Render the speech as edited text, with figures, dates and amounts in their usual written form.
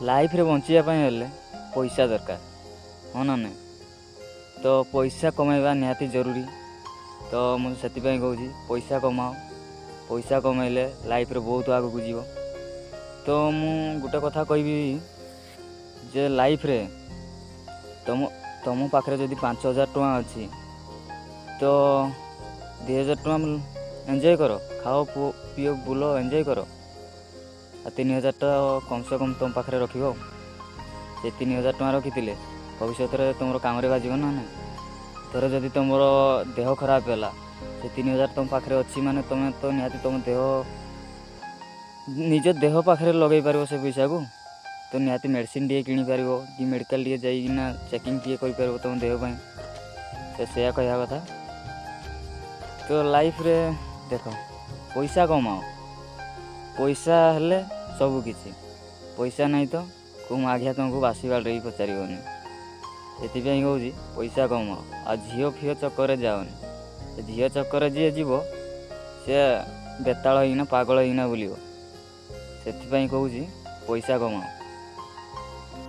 ଲାଇଫ୍ରେ ବଞ୍ଚିବା ପାଇଁ ହେଲେ ପଇସା ଦରକାର, ହଁ ନା ନାଇଁ? ତ ପଇସା କମାଇବା ନିହାତି ଜରୁରୀ। ତ ମୁଁ ସେଥିପାଇଁ କହୁଛି, ପଇସା କମାଅ। ପଇସା କମାଇଲେ ଲାଇଫ୍ରେ ବହୁତ ଆଗକୁ ଯିବ। ତ ମୁଁ ଗୋଟେ କଥା କହିବି ଯେ ଲାଇଫ୍ରେ ତୁମ ପାଖରେ ଯଦି 5000 ଟଙ୍କା ଅଛି, ତ 2000 ଟଙ୍କା ଏନ୍ଜୟ କର, ଖାଅ ପିଅ ବୁଲ ଏନ୍ଜୟ କର, ଆଉ 3000 ଟଙ୍କା କମ୍ ସେ କମ୍ ତୁମ ପାଖରେ ରଖିବ। ସେ 3000 ଟଙ୍କା ରଖିଥିଲେ ଭବିଷ୍ୟତରେ ତୁମର କାମରେ ବାଜିବ ନା ନାଇଁ? ଧର ଯଦି ତୁମର ଦେହ ଖରାପ ହେଲା, ସେ 3000 ତୁମ ପାଖରେ ଅଛି ମାନେ ତୁମେ ତ ନିହାତି ତୁମ ଦେହ, ନିଜ ଦେହ ପାଖରେ ଲଗାଇ ପାରିବ ସେ ପଇସାକୁ। ତ ନିହାତି ମେଡ଼ିସିନ୍ ଟିକେ କିଣିପାରିବ କି ମେଡ଼ିକାଲ ଟିକେ ଯାଇକିନା ଚେକିଂ ଟିକେ କରିପାରିବ ତୁମ ଦେହ ପାଇଁ। ତ ସେଇଆ କହିବା କଥା। ତ ଲାଇଫ୍ରେ ଦେଖ, ପଇସା କମାଅ, ପଇସା ହେଲେ ସବୁ କିଛି। ପଇସା ନାହିଁ ତ କେଉଁ ମାଘିଆ ତୁମକୁ ବାସି ବାଡ଼ିରେ ବି ପଚାରିବନି। ସେଥିପାଇଁ କହୁଛି, ପଇସା କମାଅ ଆଉ ଝିଅ ଫିଅ ଚକରେ ଯାଅନି। ସେ ଝିଅ ଚକରେ ଯିଏ ଯିବ, ସେ ବେତାଳ ହେଇକିନା ପାଗଳ ହେଇକିନା ବୁଲିବ। ସେଥିପାଇଁ କହୁଛି, ପଇସା କମାଅ।